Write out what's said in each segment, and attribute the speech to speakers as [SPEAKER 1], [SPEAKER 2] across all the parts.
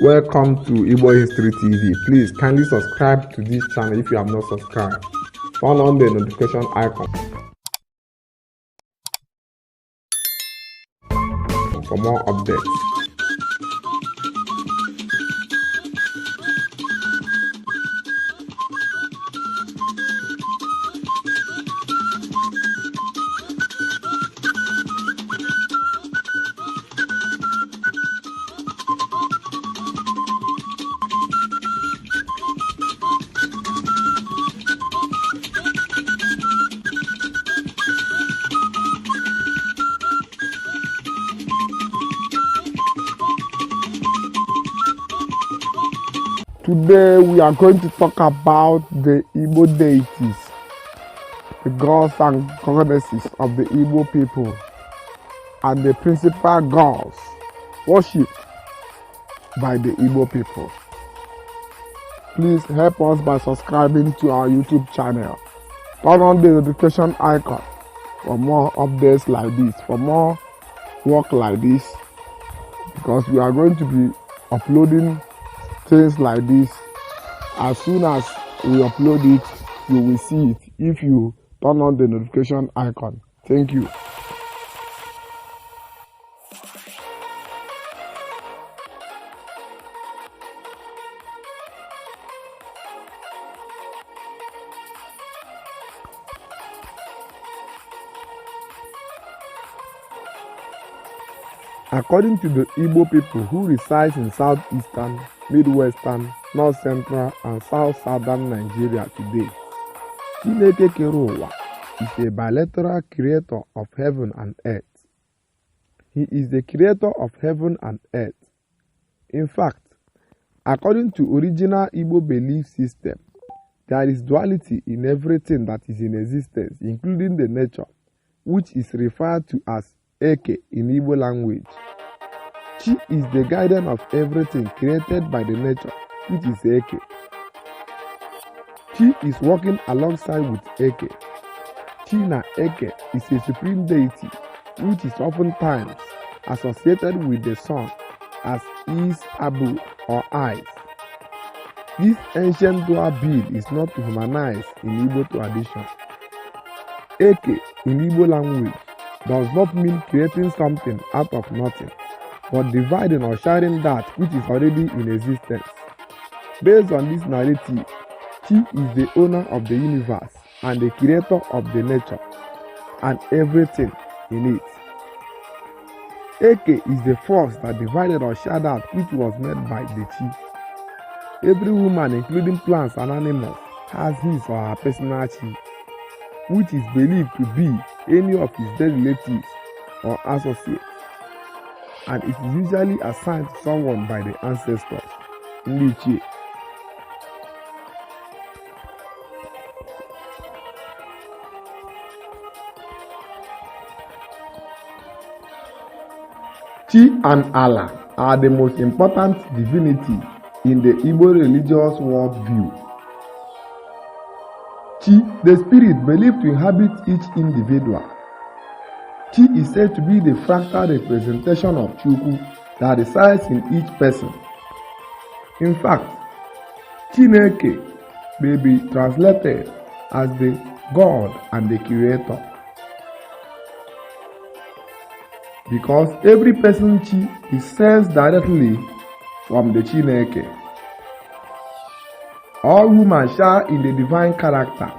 [SPEAKER 1] Welcome to Igbo History TV. Please kindly subscribe to this channel if you have not subscribed. Turn on the notification icon for more updates. Today we are going to talk about the Igbo deities, the gods and goddesses of the Igbo people, and the principal gods worshipped by the Igbo people. Please help us by subscribing to our YouTube channel. Turn on the notification icon for more updates like this, for more work like this, because we are going to be uploading things like this. As soon as we upload it, you will see it if you turn on the notification icon. Thank you. According to the Igbo people who reside in southeastern, midwestern, north central, and southern Nigeria today, Chineke kere ụwa is a bilateral creator of heaven and earth. He is the creator of heaven and earth. In fact, according to original Igbo belief system, there is duality in everything that is in existence, including the nature, which is referred to as Eke in Igbo language. Chi is the guardian of everything created by the nature, which is Eke. Chi is working alongside with Eke. Chi na Eke is a supreme deity, which is oftentimes associated with the sun as his abode or eyes. This ancient dual being is not humanized in Igbo tradition. Eke in Igbo language does not mean creating something out of nothing, but dividing or sharing that which is already in existence. Based on this narrative, Chi is the owner of the universe and the creator of the nature and everything in it. Eke is the force that divided or shared that which was made by the Chi. Every woman, including plants and animals, has his or her personal Chi, which is believed to be any of his dead relatives or associates, and it is usually assigned to someone by the ancestors. Ndichie. Chi and Allah are the most important divinity in the Igbo religious worldview. Chi, the spirit believed to inhabit each individual. Chi is said to be the fractal representation of Chukwu that resides in each person. In fact, Chineke may be translated as the God and the Creator, because every person Chi is sensed directly from the Chineke. All women share in the divine character.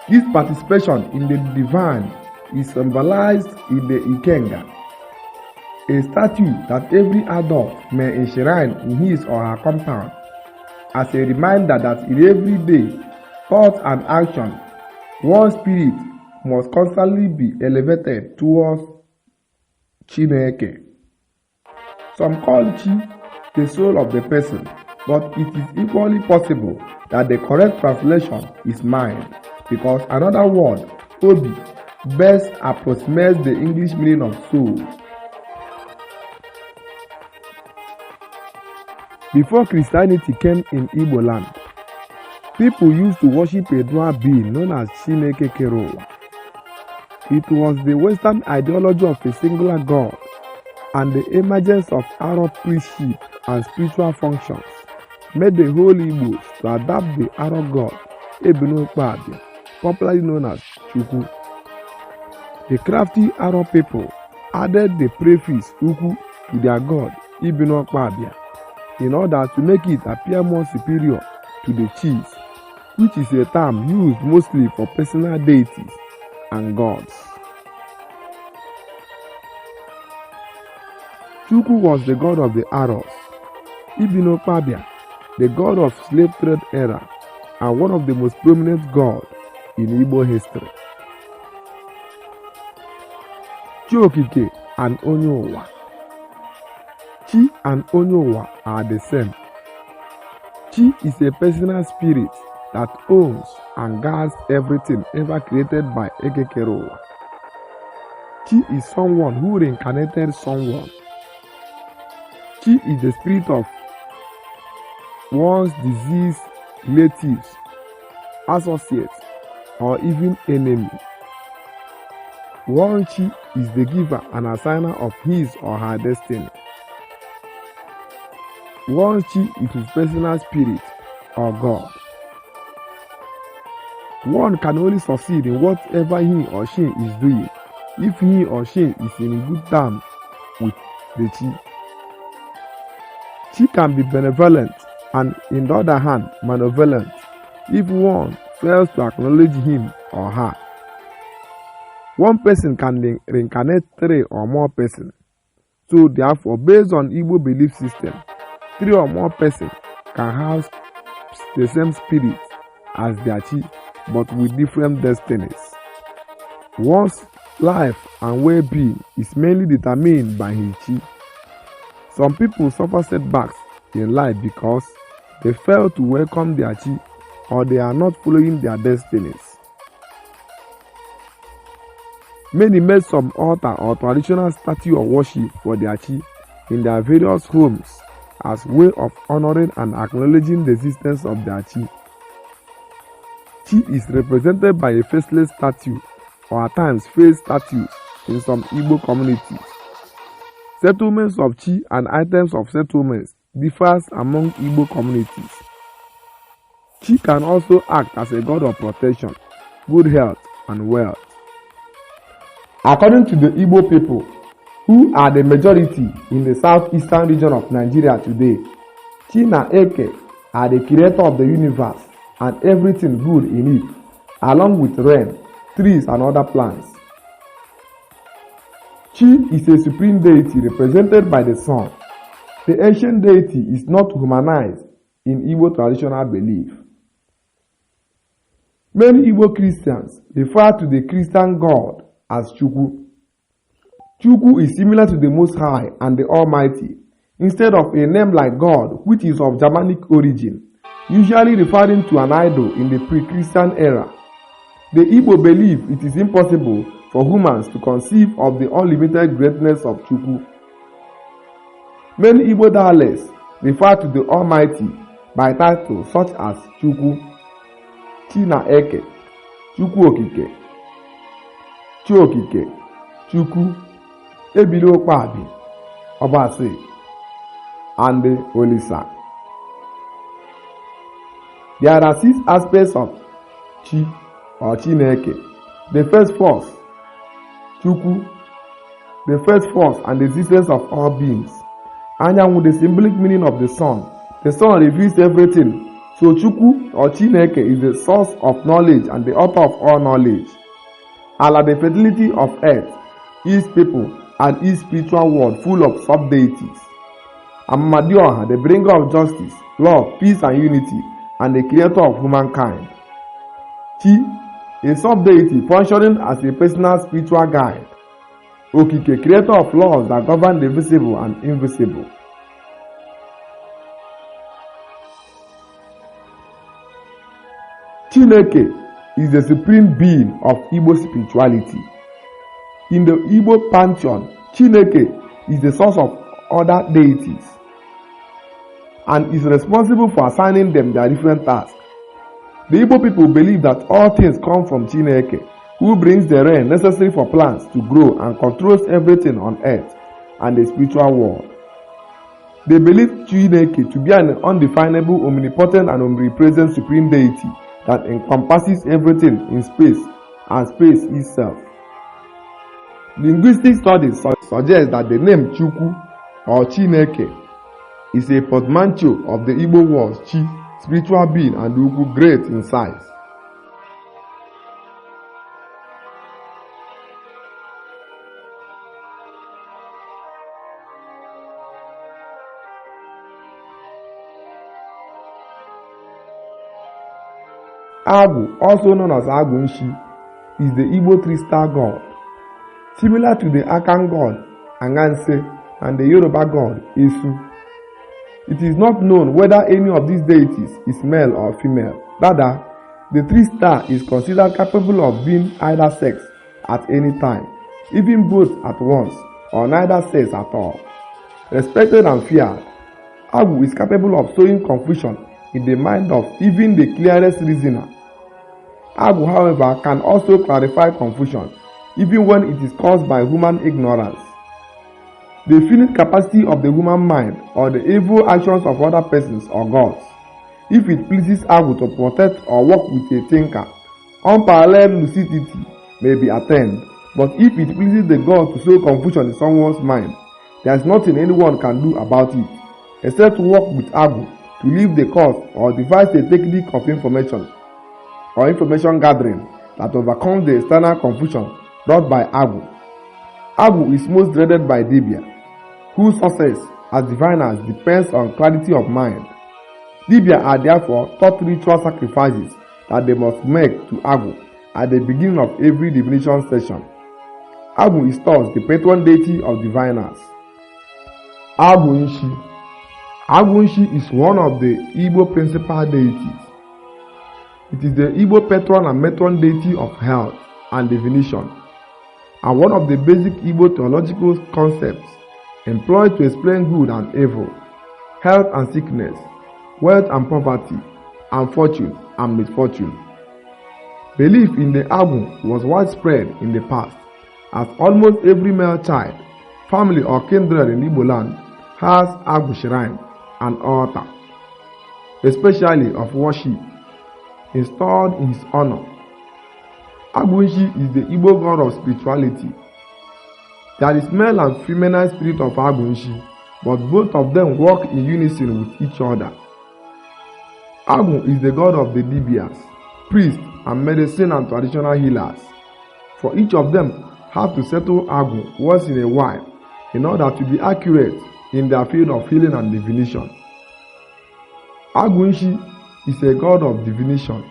[SPEAKER 1] This participation in the divine is symbolized in the Ikenga, a statue that every adult may enshrine in his or her compound as a reminder that in everyday thought and action, one spirit must constantly be elevated towards Chineke. Some call Chi the soul of the person, but it is equally possible that the correct translation is mind, because another word, Obi, best approximates the English meaning of soul. Before Christianity came in Igbo land, people used to worship a dual being known as Chineke kere ụwa. It was the Western ideology of a singular God and the emergence of Arab priestship and spiritual functions made the whole Igbos to adopt the Arab god Ebinokpabia, popularly known as Chukwu. The crafty Arab people added the prefix Ukwu to their god Ebinokpabia in order to make it appear more superior to the chiefs, which is a term used mostly for personal deities and gods. Chukwu was the god of the Arabs, Ebinokpabia the god of slave trade era, and one of the most prominent gods in Igbo history. Chi Okike and Onye-Ụwa. Chi and Onye-Ụwa are the same. Chi is a personal spirit that owns and guards everything ever created by Ekekereụwa. Chi is someone who reincarnated someone. Chi is the spirit of one's deceased relatives, associates, or even enemy. One Chi is the giver and assigner of his or her destiny. One Chi is his personal spirit or God. One can only succeed in whatever he or she is doing if he or she is in good terms with the Chi. Chi can be benevolent and, on the other hand, malevolent if one fails to acknowledge him or her. One person can reincarnate 3 or more persons. So therefore, based on Igbo belief system, 3 or more persons can have the same spirit as their Chi, but with different destinies. One's life and well-being is mainly determined by his Chi. Some people suffer setbacks in life because they fail to welcome their Chi or they are not following their destinies. Many made some altar or traditional statue of worship for their Chi in their various homes as way of honoring and acknowledging the existence of their Chi. Chi is represented by a faceless statue or at times face statues in some Igbo communities. Settlements of Chi and items of settlements differs among Igbo communities. Chi can also act as a god of protection, good health, and wealth. According to the Igbo people, who are the majority in the southeastern region of Nigeria today, Chi na Eke are the creator of the universe and everything good in it, along with rain, trees, and other plants. Chi is a supreme deity represented by the sun. The ancient deity is not humanized in Igbo traditional belief. Many Igbo Christians refer to the Christian God as Chukwu. Chukwu is similar to the Most High and the Almighty, instead of a name like God, which is of Germanic origin, usually referring to an idol in the pre-Christian era. The Igbo believe it is impossible for humans to conceive of the unlimited greatness of Chukwu. Many Igbo dialects refer to the Almighty by titles such as Chukwu, Chi na Eke, Chukwu Okike, Chi Okike, Chukwu, Ebinokpabia, Obasi, and Olisa. There are 6 aspects of Chi or Chineke. The first force, Chukwu, the first force and the existence of all beings. Anyanwụ, the symbolic meaning of the sun. The sun reveals everything. So Chukwu or Chineke is the source of knowledge and the author of all knowledge. Allah, the fertility of earth, His people, and His spiritual world full of sub-deities. Amadioha, the bringer of justice, love, peace, and unity, and the creator of humankind. Chi, a sub-deity functioning as a personal spiritual guide. Okike, creator of laws that govern the visible and invisible. Chineke is the supreme being of Igbo spirituality. In the Igbo pantheon, Chineke is the source of other deities and is responsible for assigning them their different tasks. The Igbo people believe that all things come from Chineke, who brings the rain necessary for plants to grow and controls everything on earth. and the spiritual world. They believe Chineke to be an undefinable, omnipotent, and omnipresent supreme deity that encompasses everything in space and space itself. Linguistic studies suggest that the name Chukwu or Chineke is a portmanteau of the Igbo words Chi, spiritual being, and Ukwu, great in size. Agu, also known as Agunshi, is the Igbo three-star god. Similar to the Akan god, Anganse, and the Yoruba god, Esu. It is not known whether any of these deities is male or female. Rather, the three-star is considered capable of being either sex at any time, even both at once, or neither sex at all. Respected and feared, Agu is capable of sowing confusion in the mind of even the clearest reasoner. Agu, however, can also clarify confusion, even when it is caused by human ignorance. The finite capacity of the human mind or the evil actions of other persons or gods. If it pleases Agu to protect or work with a thinker, unparalleled lucidity may be attained, but if it pleases the god to sow confusion in someone's mind, there is nothing anyone can do about it, except to work with Agu to leave the cause or devise a technique of information or information gathering that overcomes the external confusion brought by Agu. Agu is most dreaded by Dibia, whose success as diviners depends on clarity of mind. Dibia are therefore taught ritual sacrifices that they must make to Agu at the beginning of every divination session. Agu is thus the patron deity of diviners. Agunshi. Agunshi is one of the Igbo principal deities. It is the Igbo patron and matron deity of health and divination, and one of the basic Igbo theological concepts employed to explain good and evil, health and sickness, wealth and poverty, and fortune and misfortune. Belief in the Agu was widespread in the past, as almost every male child, family or kindred in Igbo land has Agu shrine and altar, especially of worship, installed in his honor. Agunshi is the Igbo god of spirituality. There is male and feminine spirit of Agunshi, but both of them work in unison with each other. Agun is the god of the Dibias, priests, and medicine and traditional healers. For each of them have to settle Agun once in a while in order to be accurate in their field of healing and divination. Agunshi is a god of divination.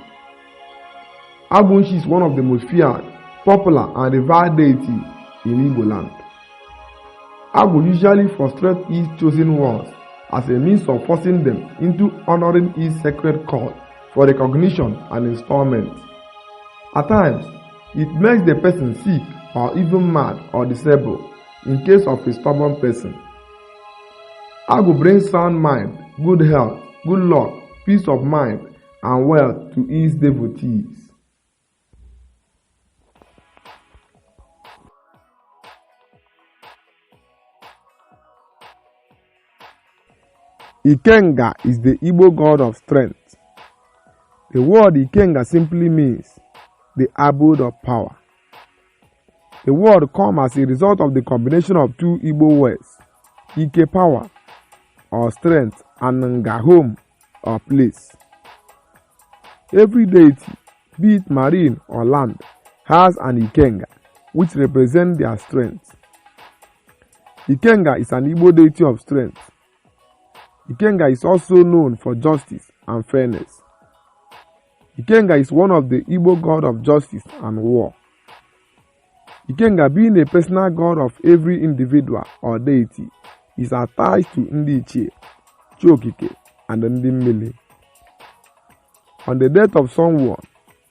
[SPEAKER 1] Agunshi is one of the most feared, popular, and revered deities in Igbo land. Agu usually frustrates his chosen ones as a means of forcing them into honoring his sacred call for recognition and installment. At times, it makes the person sick or even mad or disabled in case of a stubborn person. Agu brings sound mind, good health, good luck, peace of mind, and wealth to his devotees. Ikenga is the Igbo god of strength. The word Ikenga simply means the abode of power. The word comes as a result of the combination of two Igbo words, Ike power or strength and Nga home or place. Every deity, be it marine or land, has an Ikenga, which represents their strength. Ikenga is an Igbo deity of strength. Ikenga is also known for justice and fairness. Ikenga is one of the Igbo god of justice and war. Ikenga, being a personal god of every individual or deity, is attached to Ndi Ichie, Chokike, and Ndi Mmili. On the death of someone,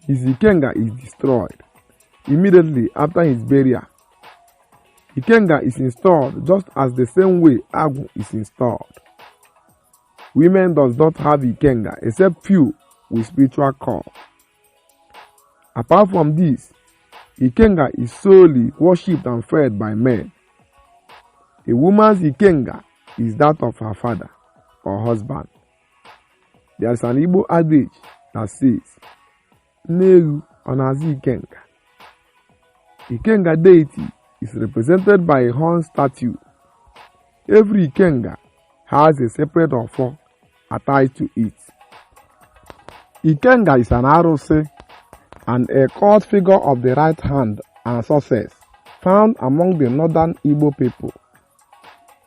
[SPEAKER 1] his Ikenga is destroyed immediately after his burial. Ikenga is installed just as the same way Agu is installed. Women does not have Ikenga except few with spiritual call. Apart from this, Ikenga is solely worshipped and fed by men. A woman's Ikenga is that of her father or husband. There is an Igbo adage that says, Negu onazi Ikenga. Ikenga deity is represented by a horn statue. Every Ikenga has a separate offer attached to it. Ikenga is an arose and a cult figure of the right hand and success found among the northern Igbo people.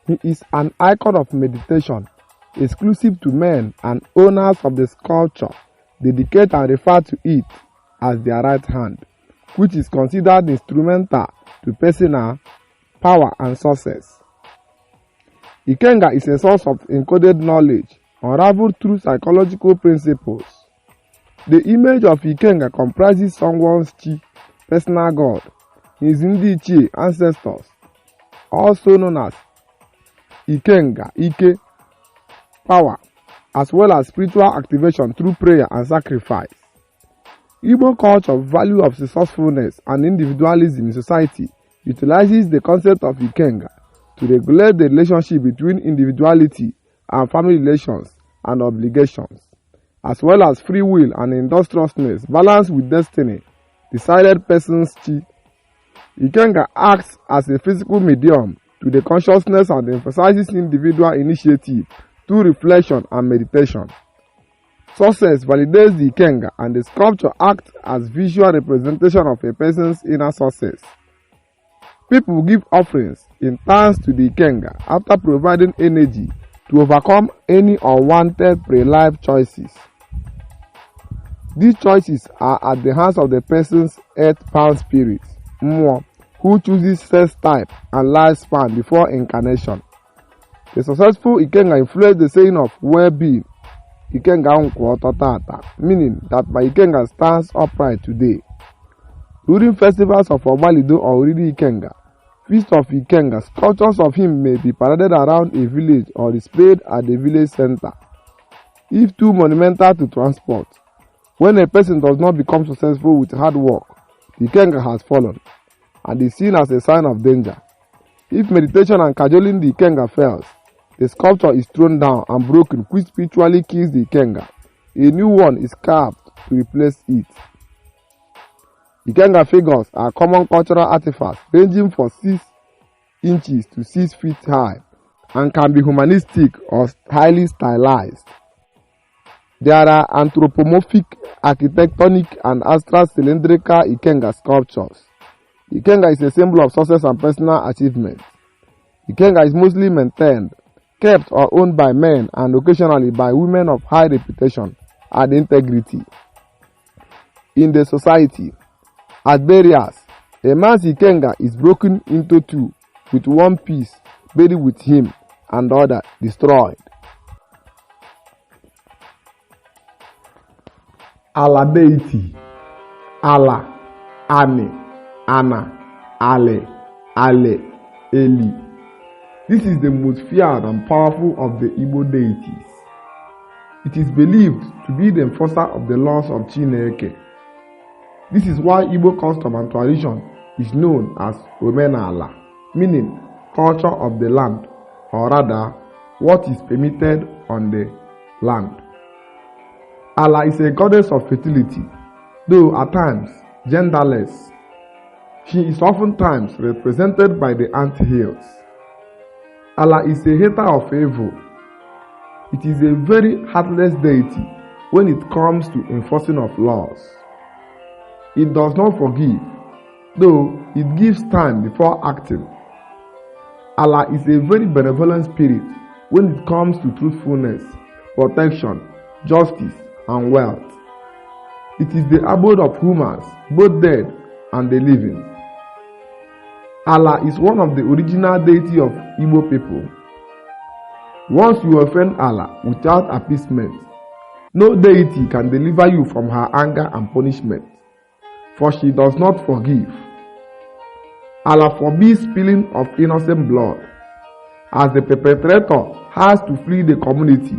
[SPEAKER 1] He is an icon of meditation exclusive to men, and owners of the sculpture dedicate and refer to it as their right hand, which is considered instrumental to personal power and success. Ikenga is a source of encoded knowledge unraveled through psychological principles. The image of Ikenga comprises someone's chi, personal god, his Ndichie ancestors, also known as Ikenga, Ike, power, as well as spiritual activation through prayer and sacrifice. Igbo culture value of resourcefulness and individualism in society utilizes the concept of Ikenga to regulate the relationship between individuality and family relations and obligations, as well as free will and industriousness balanced with destiny, decided person's chi. Ikenga acts as a physical medium to the consciousness and emphasizes individual initiative through reflection and meditation. Success validates the Ikenga, and the sculpture acts as visual representation of a person's inner success. People give offerings in thanks to the Ikenga after providing energy to overcome any unwanted pre-life choices. These choices are at the hands of the person's earthbound spirit, Mmụọ, who chooses sex type and lifespan before incarnation. The successful Ikenga influenced the saying of well-being, Ikenga nkwụ tata, meaning that my Ikenga stands upright today. During festivals of Obalido or Oriri Ikenga, feast of Ikenga, sculptures of him may be paraded around a village or displayed at the village center. If too monumental to transport, when a person does not become successful with hard work, the Ikenga has fallen and is seen as a sign of danger. If meditation and cajoling the Ikenga fails, the sculpture is thrown down and broken, which spiritually kills the Ikenga. A new one is carved to replace it. Ikenga figures are common cultural artifacts ranging from 6 inches to 6 feet high and can be humanistic or highly stylized. There are anthropomorphic, architectonic, and astral cylindrical Ikenga sculptures. Ikenga is a symbol of success and personal achievement. Ikenga is mostly maintained, kept or owned by men and occasionally by women of high reputation and integrity. In the society, at burials, a man's Ikenga is broken into two, with one piece buried with him and the other destroyed. Ala deity, Ala, Ani, Ana, Ale, Ale, Eli. This is the most feared and powerful of the Igbo deities. It is believed to be the enforcer of the laws of Chineke. This is why Igbo custom and tradition is known as Omenala, meaning culture of the land, or rather, what is permitted on the land. Allah is a goddess of fertility, though at times genderless. She is oftentimes represented by the ant hills. Allah is a hater of evil. It is a very heartless deity when it comes to enforcing of laws. It does not forgive, though it gives time before acting. Allah is a very benevolent spirit when it comes to truthfulness, protection, justice, and wealth. It is the abode of humans, both dead and the living. Allah is one of the original deities of Igbo people. Once you offend Allah without appeasement, no deity can deliver you from her anger and punishment, for she does not forgive. Allah forbids spilling of innocent blood, as the perpetrator has to flee the community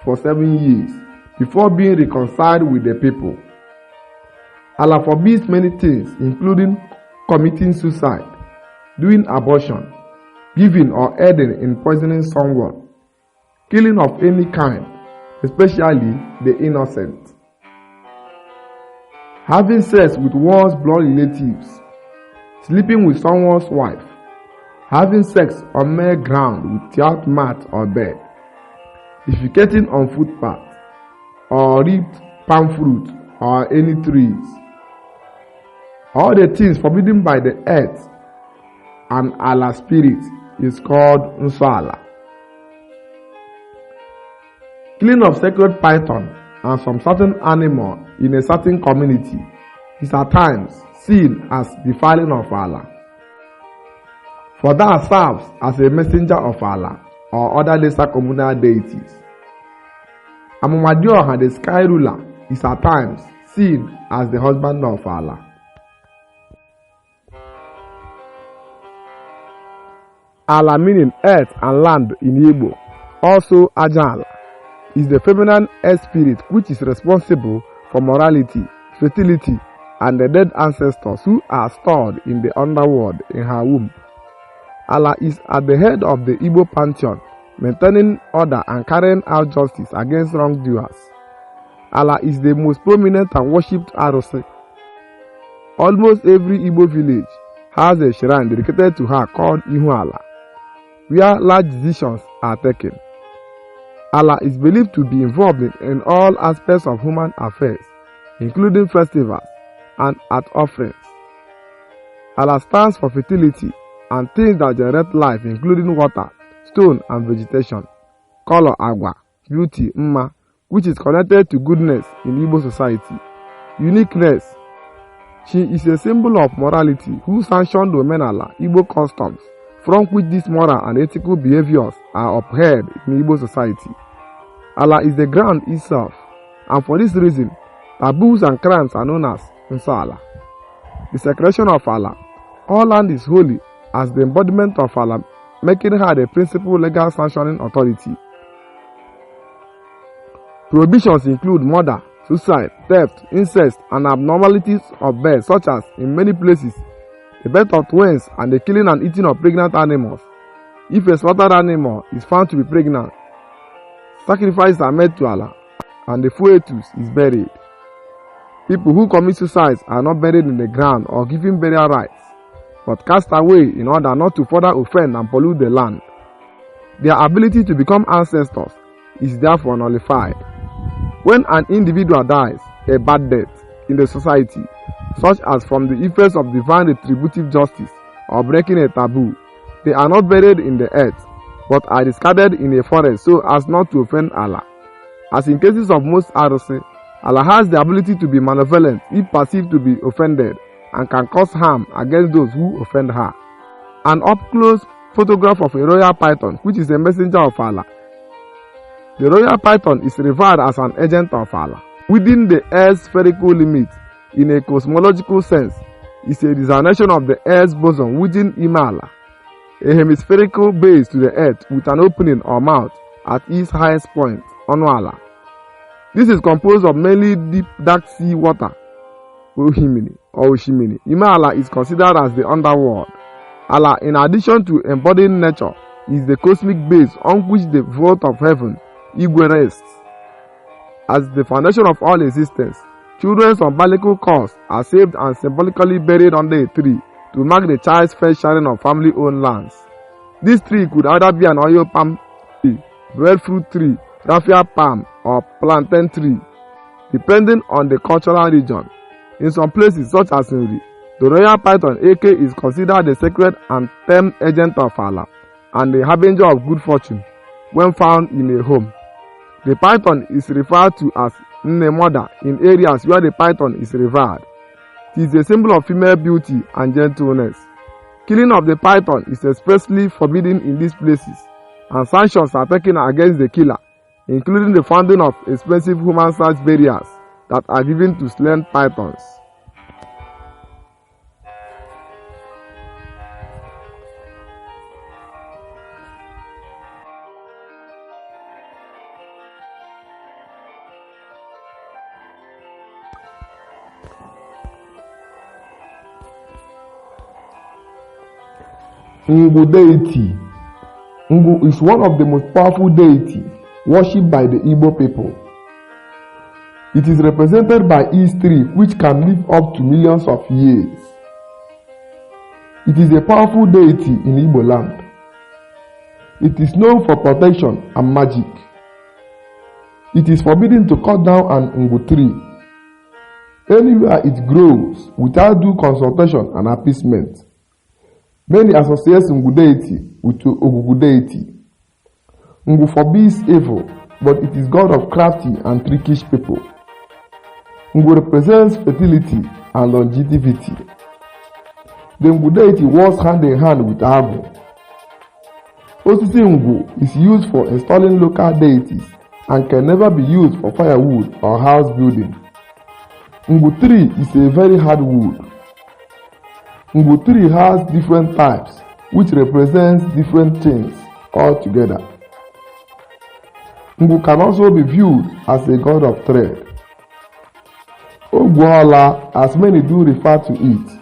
[SPEAKER 1] for 7 years before being reconciled with the people. Allah forbids many things, including committing suicide, doing abortion, giving or aiding in poisoning someone, killing of any kind, especially the innocent, having sex with one's blood relatives, sleeping with someone's wife, having sex on mere ground without mat or bed, defecating on footpath, or ripped palm fruit or any trees. All the things forbidden by the earth and Allah spirit is called Nsala. Killing of sacred python and some certain animal in a certain community is at times seen as defiling of Allah, for that serves as a messenger of Allah or other lesser communal deities. Amumadioha, the sky ruler, is at times seen as the husband of Allah. Allah, meaning earth and land in Igbo, also Ajala, is the feminine earth spirit which is responsible for morality, fertility, and the dead ancestors who are stored in the underworld in her womb. Allah is at the head of the Igbo pantheon, maintaining order and carrying out justice against wrongdoers. Allah is the most prominent and worshipped Arose. Almost every Igbo village has a shrine dedicated to her called Ihuala, where large decisions are taken. Allah is believed to be involved in all aspects of human affairs, including festivals and art offerings. Allah stands for fertility and things that generate life, including water, stone, and vegetation. Color Agwa, beauty Mma, which is connected to goodness in Igbo society. Uniqueness. She is a symbol of morality who sanctioned Omenala, Igbo customs, from which these moral and ethical behaviors are upheld in Igbo society. Allah is the ground itself, and for this reason, taboos and crimes are known as Nsala. The secretion of Allah. All land is holy as the embodiment of Allah, making her the principal legal sanctioning authority. Prohibitions include murder, suicide, theft, incest, and abnormalities of birth, such as, in many places, the birth of twins and the killing and eating of pregnant animals. If a slaughtered animal is found to be pregnant, sacrifices are made to Allah, and the fetus is buried. People who commit suicide are not buried in the ground or given burial rites, but cast away in order not to further offend and pollute the land. Their ability to become ancestors is therefore nullified. When an individual dies a bad death in the society, such as from the effects of divine retributive justice or breaking a taboo, they are not buried in the earth, but are discarded in a forest so as not to offend Allah. As in cases of most Arose, Allah has the ability to be malevolent if perceived to be offended and can cause harm against those who offend her. An up-close photograph of a royal python, which is a messenger of Allah. The royal python is revered as an agent of Allah. Within the Earth's spherical limit, in a cosmological sense, is a designation of the Earth's boson within Imala, a hemispherical base to the Earth with an opening or mouth at its highest point, Onwala. This is composed of mainly deep dark sea water, Ohimini or Oshimini. Imala is considered as the underworld. Allah, in addition to embodying nature, is the cosmic base on which the vault of heaven, Igwe, rests. As the foundation of all existence, children's umbilical cords are saved and symbolically buried under a tree to mark the child's first sharing of family-owned lands. This tree could either be an oil palm tree, breadfruit tree, raffia palm, or plantain tree, depending on the cultural region. In some places, such as Nri, the royal python AK is considered the sacred and termed agent of Allah and the harbinger of good fortune when found in a home. The python is referred to as Nnemoda in areas where the python is revered. It is a symbol of female beauty and gentleness. Killing of the python is expressly forbidden in these places, and sanctions are taken against the killer, including the funding of expensive human-sized burials that are given to slain pythons.
[SPEAKER 2] Igbo deity
[SPEAKER 1] Ngu is one of the most powerful deities worshipped by the Igbo people. It is represented by its tree which can live up to millions of years. It is a powerful deity in Igbo land. It is known for protection and magic. It is forbidden to cut down an Ngu tree anywhere it grows without due consultation and appeasement. Many associate Ngu deity with Ogugu deity. Ngu forbids evil, but it is god of crafty and trickish people. Ngu represents fertility and longevity. The Ngu deity works hand in hand with Agu. Osisi Ngu is used for installing local deities and can never be used for firewood or house building. Ngu tree is a very hard wood. Ngu tree has different types which represents different things altogether. Ngu can also be viewed as a god of trade. Ogwoala, as many do refer to it.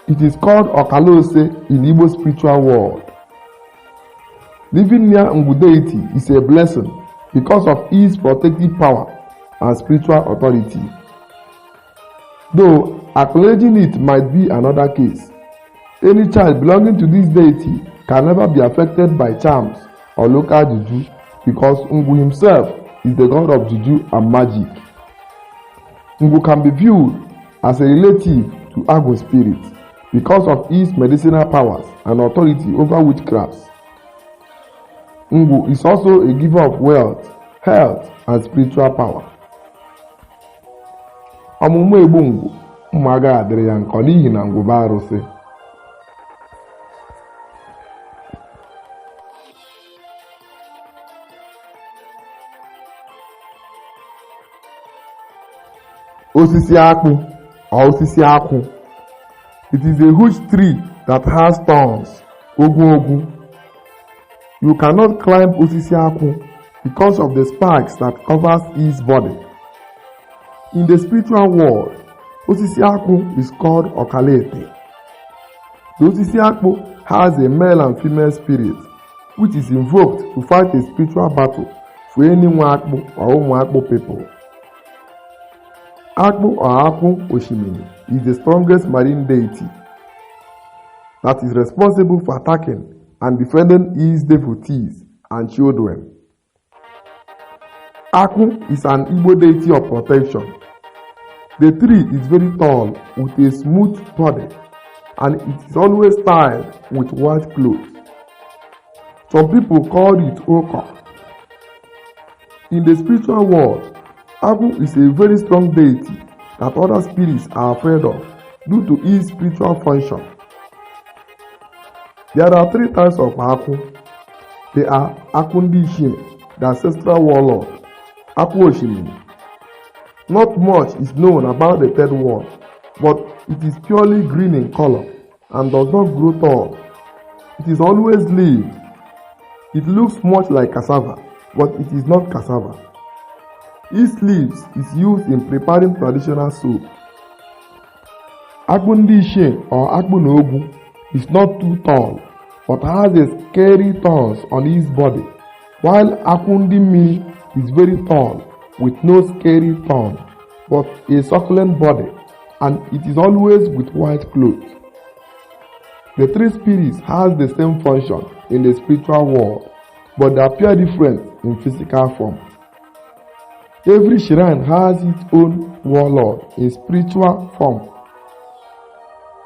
[SPEAKER 1] It is called Okalose in Igbo spiritual world. Living near Ngu deity is a blessing because of its protective power and spiritual authority. Though acknowledging it might be another case. Any child belonging to this deity can never be affected by charms or local juju because Ngu himself is the god of juju and magic. Ngu can be viewed as a relative to Agu spirit because of his medicinal powers and authority over witchcrafts. Ngu is also a giver of wealth, health, and spiritual power. Ọmụmụ Igbo Ngu ụmụ agaghị adịrị ya nkọ n'ihi na Ngu bụ arụsị. Osisi akpụ or osisi akwụ. It is a huge tree that has thorns. Ogu. You cannot climb osisi akwụ because of the spikes that covers its body. In the spiritual world, osisi akwụ is called Okalete. The osisi akwụ has a male and female spirit which is invoked to fight a spiritual battle for any Nwakpu or Umuakpu people. Akpu or Akpu Oshimini is the strongest marine deity that is responsible for attacking and defending his devotees and children. Akpu is an Igbo deity of protection. The tree is very tall with a smooth body and it is always tied with white cloth. Some people call it Oko. In the spiritual world, Akpu is a very strong deity that other spirits are afraid of due to his spiritual function. There are three types of Akpu. They are Akundi Ishime, the ancestral warlord, Akpu Oshimini. Not much is known about the third one, but it is purely green in color and does not grow tall. It is always leaf. It looks much like cassava, but it is not cassava. Its leaves is used in preparing traditional soup. Akundi Ishime or Akpu Nogu is not too tall, but has a scary thorns on his body, while Akundi Mini is very tall with no scary thorn, but a succulent body, and it is always with white clothes. The three spirits has the same function in the spiritual world, but they appear different in physical form. Every shrine has its own warlord in spiritual form.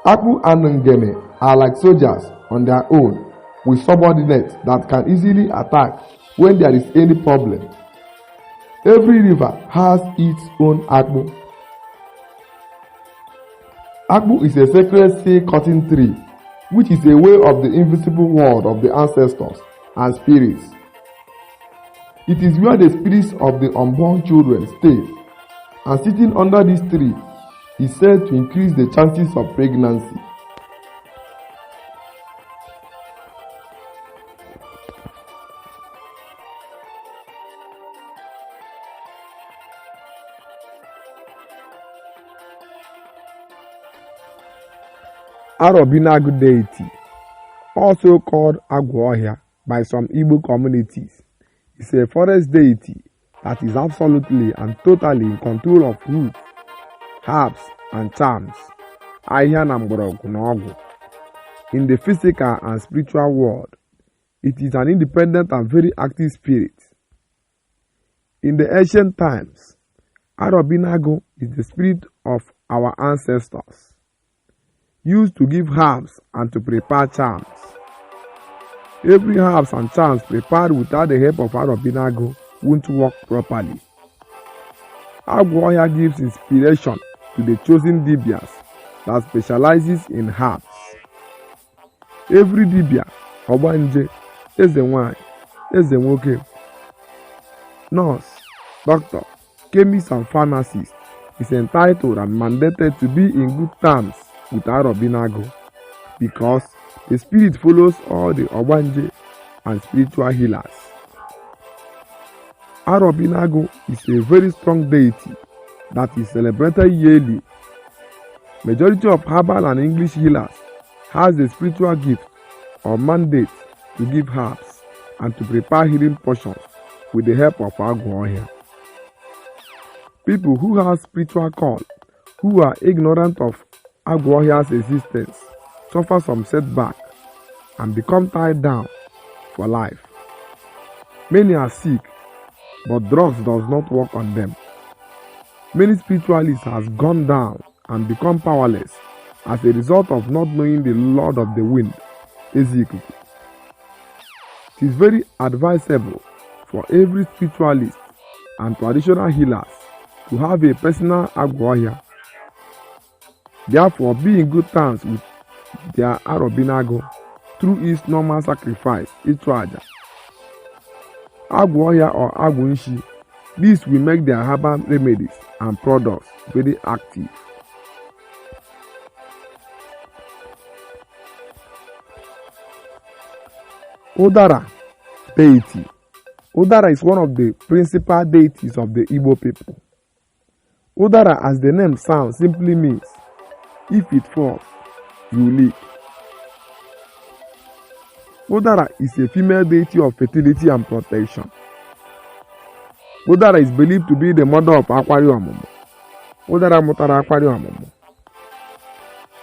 [SPEAKER 1] Akpu and Ngene are like soldiers on their own with subordinates that can easily attack when there is any problem. Every river has its own Akpu. Akpu is a sacred sea-cutting tree, which is a way of the invisible world of the ancestors and spirits. It is where the spirits of the unborn children stay, and sitting under this tree is said to increase the chances of pregnancy. Arobinagu deity. also called Agwohia by some Igbo communities, is a forest deity that is absolutely and totally in control of roots, herbs, and charms. Ahịa na mgbọrọgwụ na ọgwụ. In the physical and spiritual world, it is an independent and very active spirit. In the ancient times, Arobinago is the spirit of our ancestors, used to give herbs and to prepare charms. Every herbs and charms prepared without the help of Arobinago won't work properly. Agwohia gives inspiration to the chosen dibias that specializes in herbs. Every dibia, Obanje, Eze Nwanyị, Eze Nwoke, nurse, doctor, chemist and pharmacist is entitled and mandated to be in good terms with Arobinago because the spirit follows all the Obanje and spiritual healers. Arobinago is a very strong deity that is celebrated yearly. Majority of herbal and English healers has the spiritual gift or mandate to give herbs and to prepare healing potions with the help of Agwohia. People who have spiritual call, who are ignorant of Agwohia's existence, suffer some setback and become tied down for life. Many are sick, but drugs does not work on them. Many spiritualists have gone down and become powerless as a result of not knowing the Lord of the Wind, Ezekiel. It is very advisable for every spiritualist and traditional healers to have a personal Agwohia. Therefore, be in good terms with their Arobinago through its normal sacrifice, Ichwaja. Agwohia or Agwunshi, this will make their herbal remedies and products very active. Udara deity. Udara is one of the principal deities of the Igbo people. Udara, as the name sounds, simply means if it falls, you live. Udara is a female deity of fertility and protection. Udara is believed to be the mother of Akwari Omumu. Udara mutara Akwari Omumu.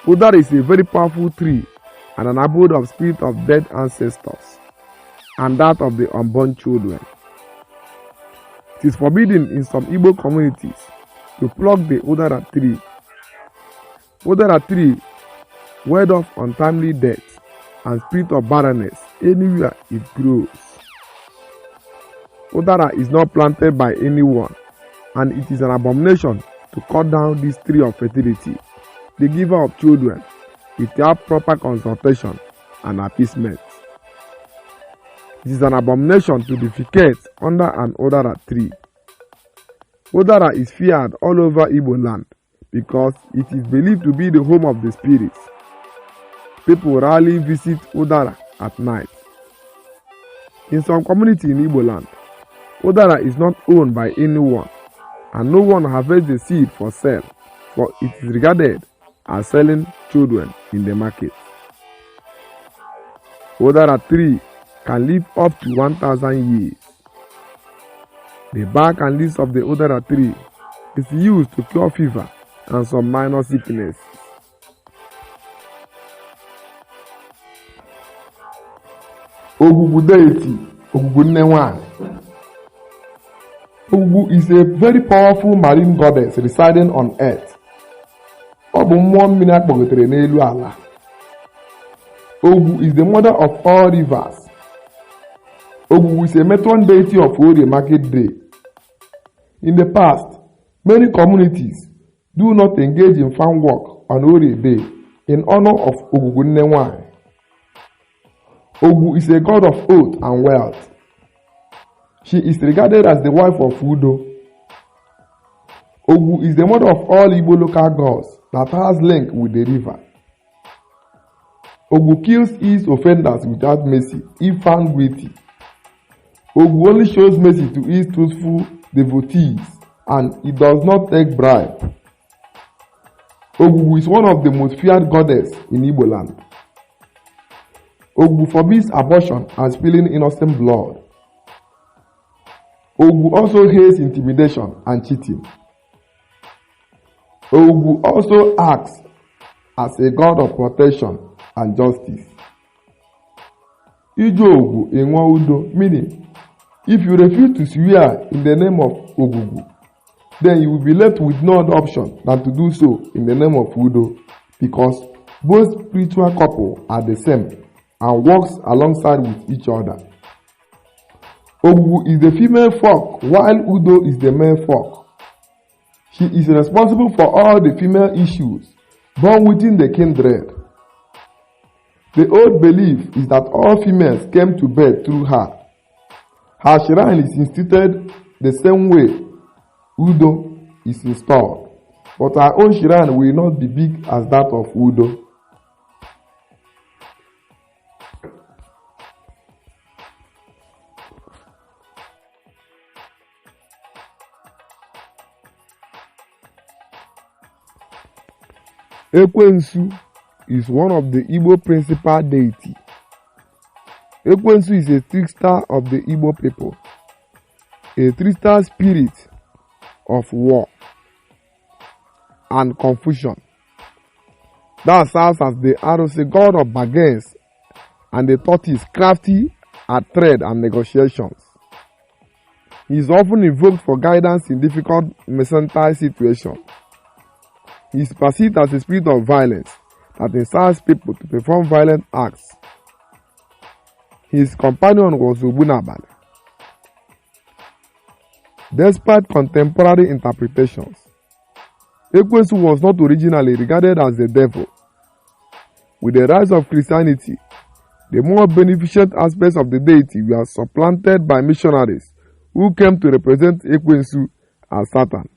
[SPEAKER 1] Udara is a very powerful tree and an abode of spirit of dead ancestors and that of the unborn children. It is forbidden in some Igbo communities to pluck the Udara tree. Udara tree ward off untimely death and spirit of barrenness anywhere it grows. Udara is not planted by anyone, and it is an abomination to cut down this tree of fertility, the giver of children, without proper consultation and appeasement. It is an abomination to defecate under an Udara tree. Udara is feared all over Igbo land because it is believed to be the home of the spirits. People rarely visit Udara at night. In some community in Igbo land, Udara is not owned by anyone and no one harvests the seed for sale, for it is regarded as selling children in the market. Udara tree can live up to 1,000 years. The bark and leaves of the Udara tree is used to cure fever and some minor sickness. Ogwugwu deity, Ogwugwu Nne Nwanyị. Ogwugwu is a very powerful marine goddess residing on earth. Ọ bụ mmụọ mmiri akpọgotere n'elu ala. Ogwugwu is the mother of all rivers. Ogwugwu is a matron deity of Orie Market Day. In the past, many communities do not engage in farm work on Orie Day in honor of Ogwugwu Nne Nwanyị. Ogwugwu is a god of oath and wealth. She is regarded as the wife of Udo. Ogwugwu is the mother of all Igbo local gods that has link with the river. Ogwugwu kills his offenders without mercy if found guilty. Ogwugwu only shows mercy to his truthful devotees and he does not take bribe. Ogwugwu is one of the most feared goddesses in Igbo land. Ogu forbids abortion and spilling innocent blood. Ogu also hates intimidation and cheating. Ogu also acts as a god of protection and justice. Ijo Ogu enwa udo, meaning, if you refuse to swear in the name of Ogugu, then you will be left with no other option than to do so in the name of Udo, because both spiritual couple are the same and works alongside with each other. Ogu is the female folk while Udo is the male folk. She is responsible for all the female issues born within the kindred. The old belief is that all females came to birth through her. Her shrine is instituted the same way Udo is installed, but her own shrine will not be big as that of Udo. Ekwensu is one of the Igbo principal deities. Ekwensu is a trickster of the Igbo people, a trickster spirit of war and confusion that serves as the Arose god of bargains and the tortoise crafty at trade and negotiations. He is often invoked for guidance in difficult mercantile situations. He is perceived as a spirit of violence that incites people to perform violent acts. His companion was Obunabali. Despite contemporary interpretations, Ekwensu was not originally regarded as the devil. With the rise of Christianity, the more beneficent aspects of the deity were supplanted by missionaries who came to represent Ekwensu as Satan.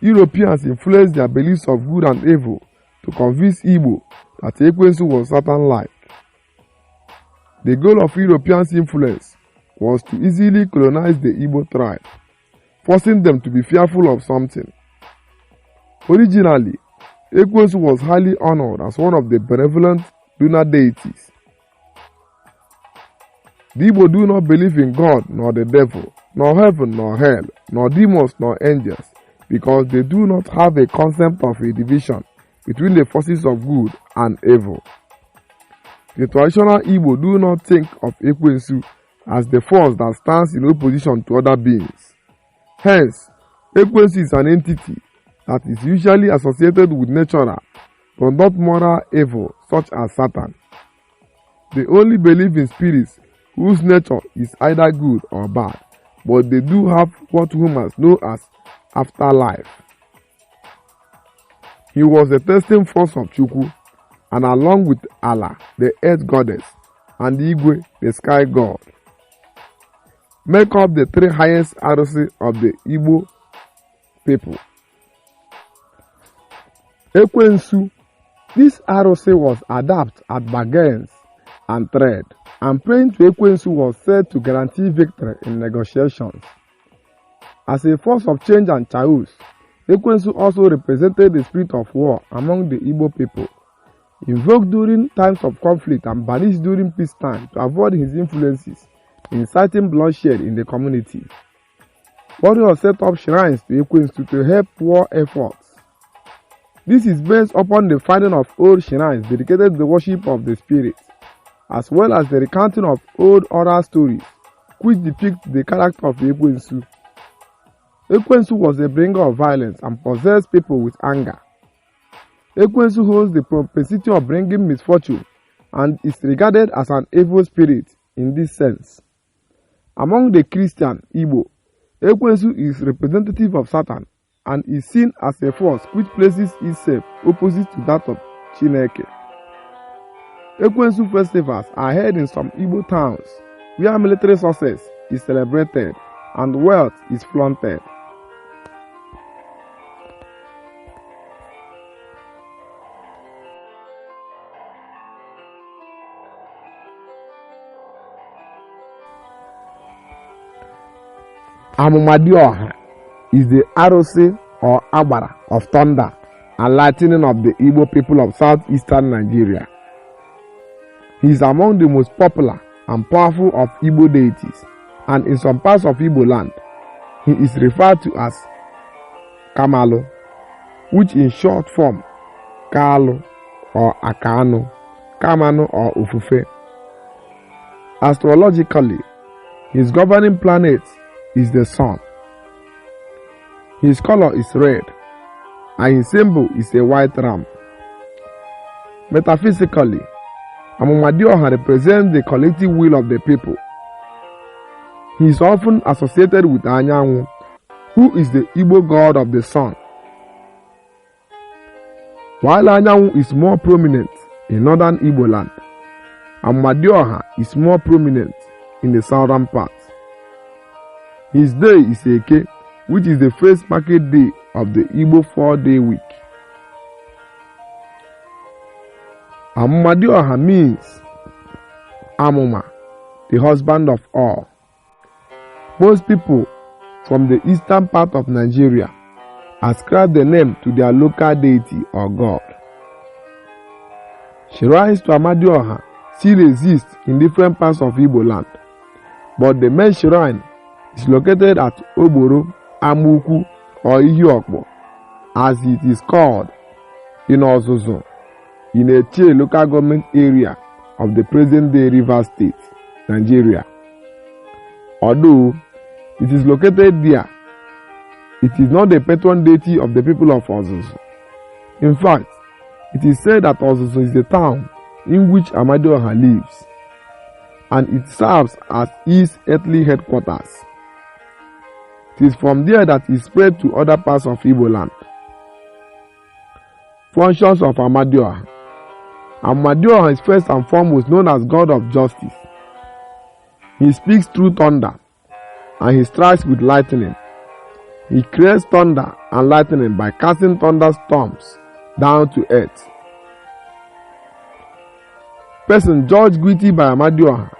[SPEAKER 1] Europeans influenced their beliefs of good and evil to convince Igbo that Ekwensu was Satan-like. The goal of Europeans' influence was to easily colonize the Igbo tribe, forcing them to be fearful of something. Originally, Ekwensu was highly honored as one of the benevolent lunar deities. The Igbo do not believe in God nor the devil, nor heaven nor hell, nor demons nor angels, because they do not have a concept of a division between the forces of good and evil. The traditional Igbo do not think of Ekwensu as the force that stands in opposition to other beings. Hence, Ekwensu is an entity that is usually associated with natural but not moral evil such as Satan. They only believe in spirits whose nature is either good or bad, but they do have what humans know as afterlife. He was the testing force of Chukwu, and along with Allah, the earth goddess, and Igwe, the sky god, make up the three highest aroses of the Igbo people. Ekwensu, this arose was adept at bargains and trade, and praying to Ekwensu was said to guarantee victory in negotiations. As a force of change and chaos, Ekwensu also represented the spirit of war among the Igbo people, invoked during times of conflict and banished during peacetime to avoid his influences, inciting bloodshed in the community. Warriors set up shrines to Ekwensu to help war efforts. This is based upon the finding of old shrines dedicated to the worship of the spirit, as well as the recounting of old oral stories which depict the character of Ekwensu. Ekwensu was a bringer of violence and possessed people with anger. Ekwensu holds the propensity of bringing misfortune and is regarded as an evil spirit in this sense. Among the Christian Igbo, Ekwensu is representative of Satan and is seen as a force which places itself opposite to that of Chineke. Ekwensu festivals are held in some Igbo towns where military success is celebrated and wealth is flaunted. Amumadioha is the arose or agbara of thunder and lightning of the Igbo people of southeastern Nigeria. He is among the most popular and powerful of Igbo deities, and in some parts of Igbo land, he is referred to as Kamalu, which in short form Kalu or Akanu, Kamanu or Ufufe. Astrologically, his governing planet is the sun. His color is red, and his symbol is a white ram. Metaphysically, Amumadioha represents the collective will of the people. He is often associated with Anyanwu, who is the Igbo god of the sun. While Anyanwu is more prominent in northern Igbo land, Amumadioha is more prominent in the southern part. His day is Eke, which is the first market day of the Igbo 4-day week. Amumadioha means Amuma, the husband of all. Most people from the eastern part of Nigeria ascribe the name to their local deity or god. Shrines to Amadioha still exist in different parts of Igbo land, but the main shrine is located at Oboro, Amuku, or Ihiokbo, as it is called, in Ozuzu, in a Che local government area of the present-day Rivers State, Nigeria. Although it is located there, it is not the patron deity of the people of Ozuzu. In fact, it is said that Ozuzu is the town in which Amadioha lives, and it serves as his earthly headquarters. It is from there that it spread to other parts of Igbo land. Functions of Amadioha. Amadioha is first and foremost known as God of justice. He speaks through thunder, and he strikes with lightning. He creates thunder and lightning by casting thunderstorms down to earth. Persons judged guilty by Amadioha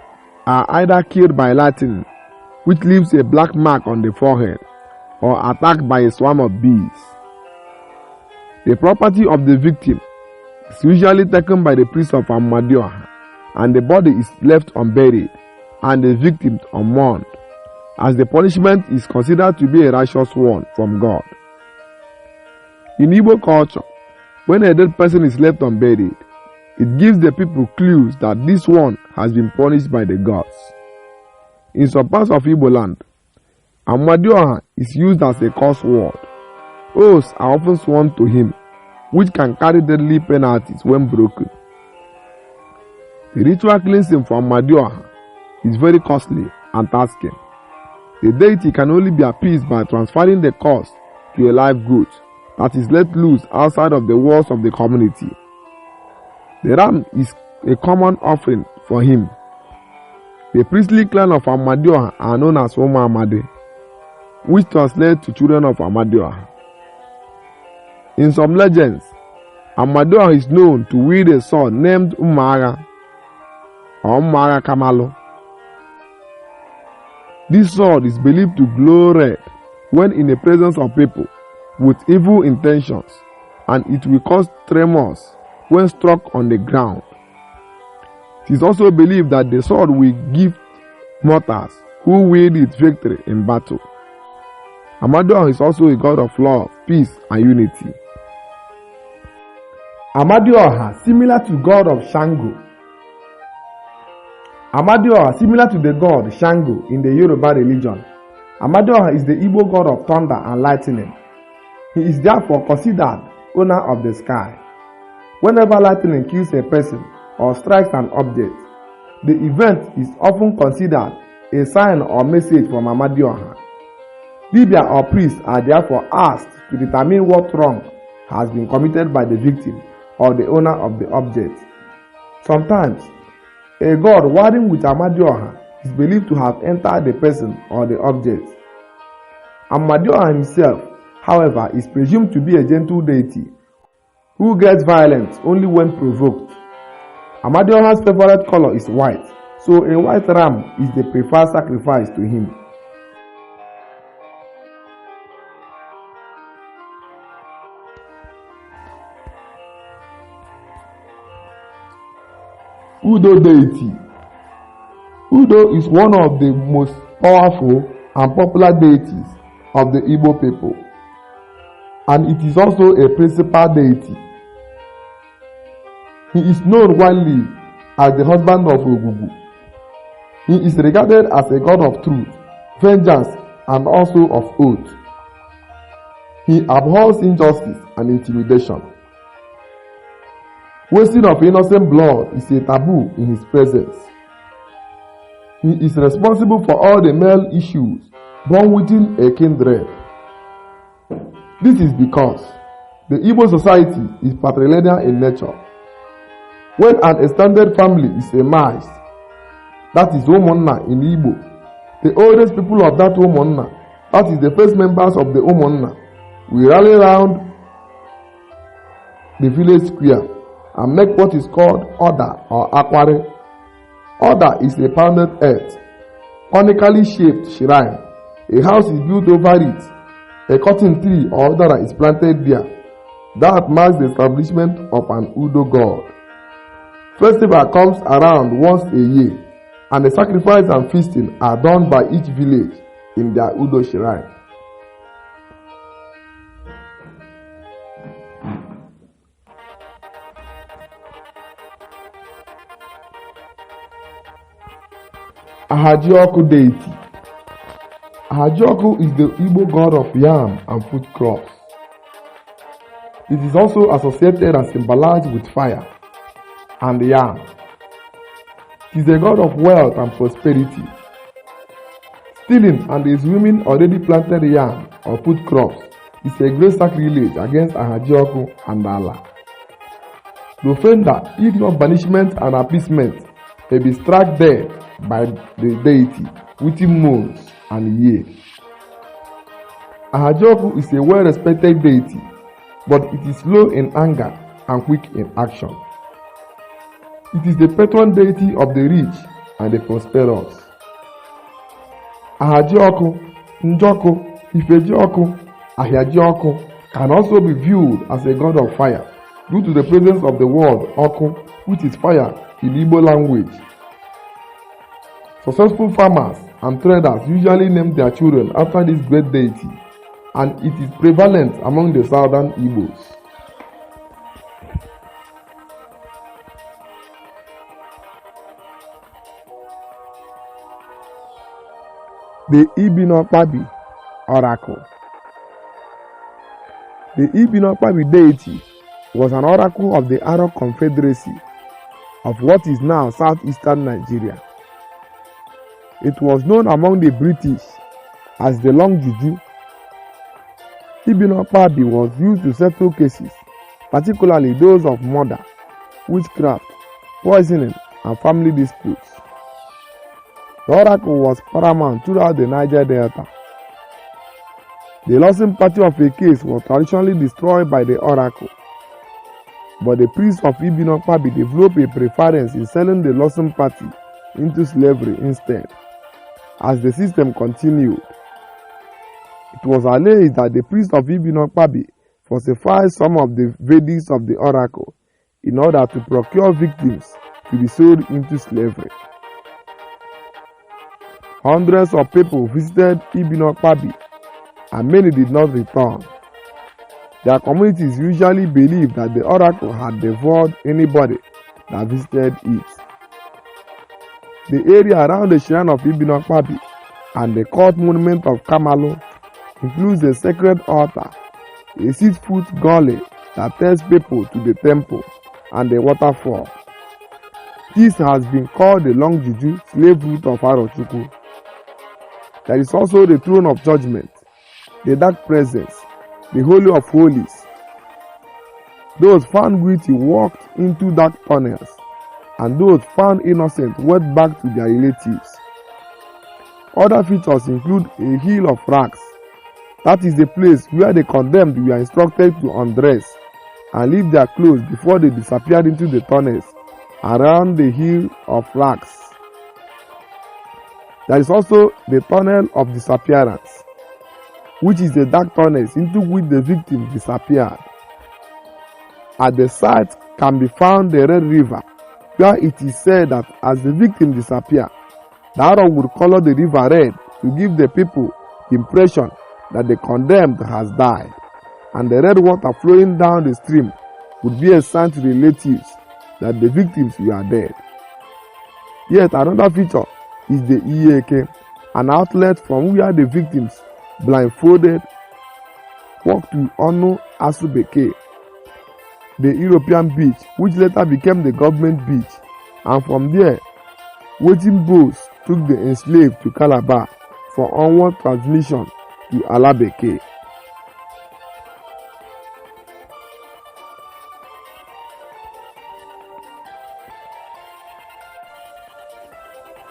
[SPEAKER 1] are either killed by lightning, which leaves a black mark on the forehead, or attacked by a swarm of bees. The property of the victim is usually taken by the priest of Amadioha, and the body is left unburied and the victim unmourned, as the punishment is considered to be a righteous one from God. In Igbo culture, when a dead person is left unburied, it gives the people clues that this one has been punished by the gods. In some parts of Igbo land, Amadioha is used as a curse word. Oaths are often sworn to him, which can carry deadly penalties when broken. The ritual cleansing for Amadioha is very costly and tasking. The deity can only be appeased by transferring the cost to a live goat that is let loose outside of the walls of the community. The ram is a common offering for him. The priestly clan of Amadioha are known as Oma Amade, which translates to children of Amadioha. In some legends, Amadioha is known to wield a sword named Umaga or Umaga Kamalu. This sword is believed to glow red when in the presence of people with evil intentions, and it will cause tremors when struck on the ground. It is also believed that the sword will give mortals who wield it victory in battle. Amadioha is also a god of love, peace, and unity. Amadioha, similar to god of Shango. Amadioha, similar to the god Shango in the Yoruba religion. Amadioha is the Igbo god of thunder and lightning. He is therefore considered owner of the sky. Whenever lightning kills a person or strikes an object, the event is often considered a sign or message from Amadioha. Dibia or priests are therefore asked to determine what wrong has been committed by the victim or the owner of the object. Sometimes, a god warring with Amadioha is believed to have entered the person or the object. Amadioha himself, however, is presumed to be a gentle deity who gets violent only when provoked. Amadioha's favorite color is white, so a white ram is the preferred sacrifice to him. Udo deity. Udo is one of the most powerful and popular deities of the Igbo people, and it is also a principal deity. He is known widely as the husband of Ogugu. He is regarded as a god of truth, vengeance, and also of oath. He abhors injustice and intimidation. Wasting of innocent blood is a taboo in his presence. He is responsible for all the male issues born within a kindred. This is because the Igbo society is patrilineal in nature. When an extended family is emerged, that is Umunna in Igbo, the oldest people of that Umunna, that is the first members of the Umunna, will rally round the village square and make what is called Oda or Akwari. Oda is a pounded earth, conically shaped shrine. A house is built over it. A cotton tree or Odara is planted there. That marks the establishment of an Udo god. Festival comes around once a year, and the sacrifice and feasting are done by each village in their Udo shrine. Ahajioku deity. Ahajioku is the Igbo god of yam and food crops. It is also associated and symbolized with fire and yam. It is a god of wealth and prosperity. Stealing and assuming already planted yam or food crops is a great sacrilege against Ahajioku and Allah. The offender, if not banishment and appeasement, may be struck dead by the deity within months and years. Ahajioku is a well-respected deity, but it is slow in anger and quick in action. It is the patron deity of the rich and the prosperous. Ahajioku, Njoku, Ifejioku, Ahiajioku can also be viewed as a god of fire due to the presence of the word Oku, which is fire in Igbo language. Successful farmers and traders usually name their children after this great deity, and it is prevalent among the southern Igbos. The Ibinokpabi Oracle. The Ibinokpabi deity was an oracle of the Aro Confederacy of what is now southeastern Nigeria. It was known among the British as the Long Juju. Ibinokpabi was used to settle cases, particularly those of murder, witchcraft, poisoning, and family disputes. The oracle was paramount throughout the Niger Delta. The losing party of a case was traditionally destroyed by the oracle, but the priests of Ibinokpabi developed a preference in selling the losing party into slavery instead. As the system continued, it was alleged that the priest of Ibinokpabi falsified some of the verdicts of the oracle in order to procure victims to be sold into slavery. Hundreds of people visited Ibinokpabi and many did not return. Their communities usually believed that the oracle had devoured anybody that visited it. The area around the shrine of Ibinokpabi and the cult monument of Kamalu includes a sacred altar, a 6-foot gully that takes people to the temple, and a waterfall. This has been called the Long Juju slave route of Arochukwu. There is also the throne of judgment, the dark presence, the Holy of Holies. Those found guilty walked into dark tunnels, and those found innocent went back to their relatives. Other features include a hill of rags. That is the place where the condemned were instructed to undress and leave their clothes before they disappeared into the tunnels around the hill of rags. There is also the tunnel of disappearance, which is the dark tunnels into which the victim disappeared. At the site can be found the Red River, where it is said that as the victim disappeared, the arrow would color the river red to give the people the impression that the condemned has died, and the red water flowing down the stream would be a sign to the relatives that the victims were dead. Yet another feature is the Iyeke, an outlet from where the victims, blindfolded, walked to Onu Asubeke, the European beach, which later became the government beach, and from there, waiting boats took the enslaved to Calabar for onward transmission to Alabeke.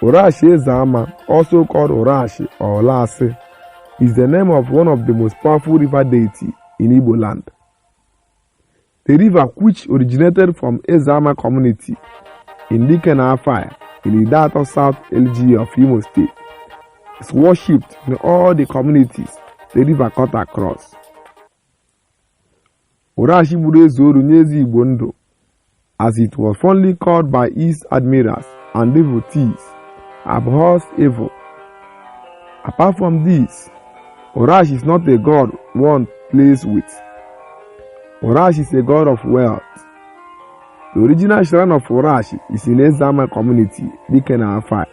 [SPEAKER 1] Orashi Ezama, also called Orashi or Olase, is the name of one of the most powerful river deities in Igbo land. The river, which originated from Ezama community in Dikena in Idato South LG of Imo State, is worshipped in all the communities the river cut across. Orashi Burezoru Nyezi Igbondo, as it was fondly called by its admirers and devotees, abhors evil. Apart from this, Orashi is not a god one plays with. Orashi is a god of wealth. The original shrine of Orashi is in Ezama community, Dikena Afai.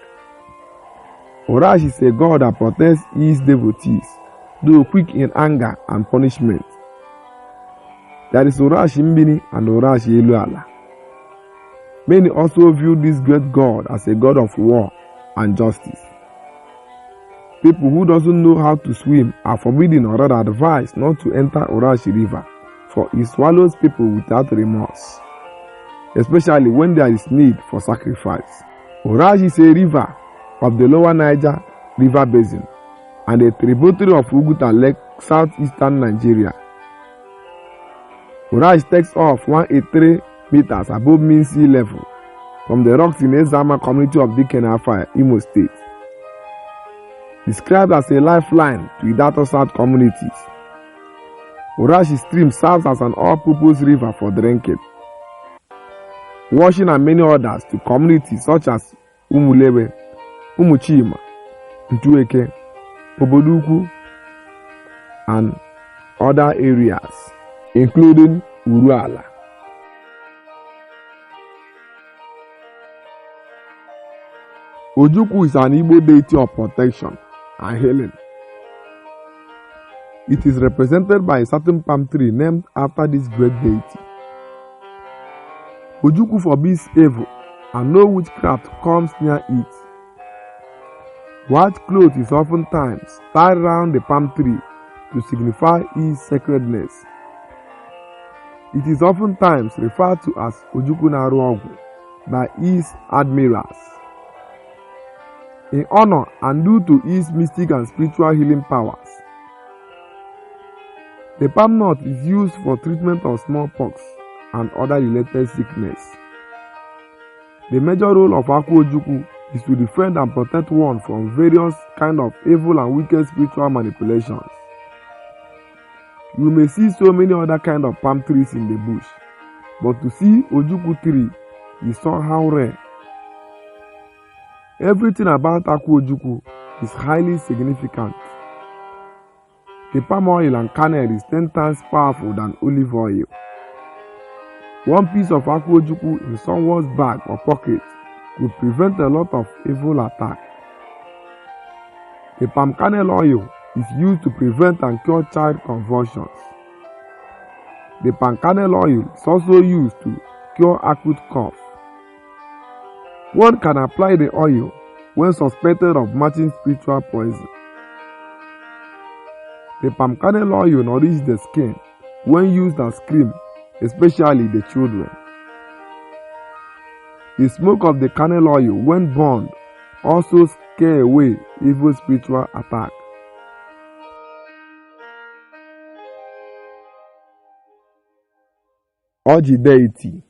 [SPEAKER 1] Orashi is a god that protects his devotees, though quick in anger and punishment. There is Orashi Mbini and Orashi Eluala. Many also view this great god as a god of war and justice. People who doesn't know how to swim are forbidden or rather advised not to enter Orashi river, for it swallows people without remorse, especially when there is need for sacrifice. Orashi is a river of the lower Niger river basin and a tributary of Uguta Lake, southeastern Nigeria. Orashi takes off 183 meters above mean sea level from the rocks in Ezama community of Dikena Afai, Imo State. Described as a lifeline to Idato South communities, Orashi stream serves as an all-purpose river for drinking, washing and many others to communities such as Umulewe, Umuchima, Ntueke, Oboduku, and other areas, including Uruala. Ojukwu is an Igbo deity of protection and healing. It is represented by a certain palm tree named after this great deity. Ojukwu forbids evil, and no witchcraft comes near it. White cloth is oftentimes tied around the palm tree to signify its sacredness. It is oftentimes referred to as Ojukwu Naruogu by its admirers. In honor and due to its mystic and spiritual healing powers, the palm nut is used for treatment of smallpox and other related sickness. The major role of Akwu Ojukwu is to defend and protect one from various kinds of evil and wicked spiritual manipulations. You may see so many other kinds of palm trees in the bush, but to see Ojukwu tree is somehow rare. Everything about Akwu Ojukwu is highly significant. The palm oil and kernel is 10 times powerful than olive oil. One piece of Akwu Ojukwu in someone's bag or pocket could prevent a lot of evil attack. The palm kernel oil is used to prevent and cure child convulsions. The palm kernel oil is also used to cure acute cough. One can apply the oil when suspected of matching spiritual poison. The palm kernel oil nourishes the skin when used as cream, especially the children. The smoke of the kernel oil, when burned, also scare away evil spiritual attack. Oji deity.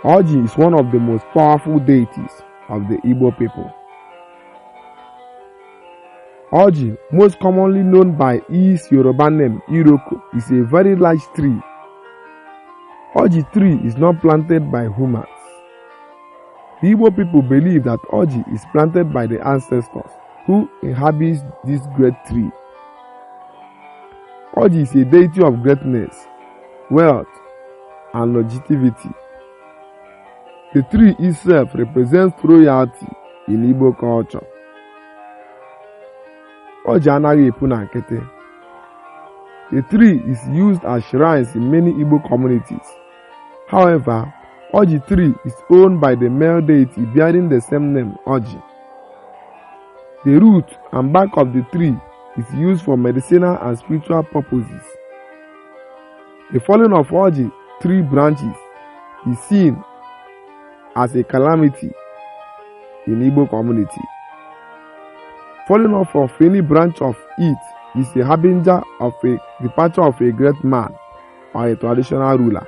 [SPEAKER 1] Oji is one of the most powerful deities of the Igbo people. Oji, most commonly known by its Yoruba name Iroko, is a very large tree. Oji tree is not planted by humans. The Igbo people believe that Oji is planted by the ancestors who inhabit this great tree. Oji is a deity of greatness, wealth, and longevity. The tree itself represents royalty in Igbo culture. Oji anaghị epu na nkịtị. The tree is used as shrines in many Igbo communities. However, Oji tree is owned by the male deity bearing the same name, Oji. The root and bark of the tree is used for medicinal and spiritual purposes. The falling of Oji tree branches is seen as a calamity in Igbo community. Falling off of any branch of it is a harbinger of a departure of a great man or a traditional ruler.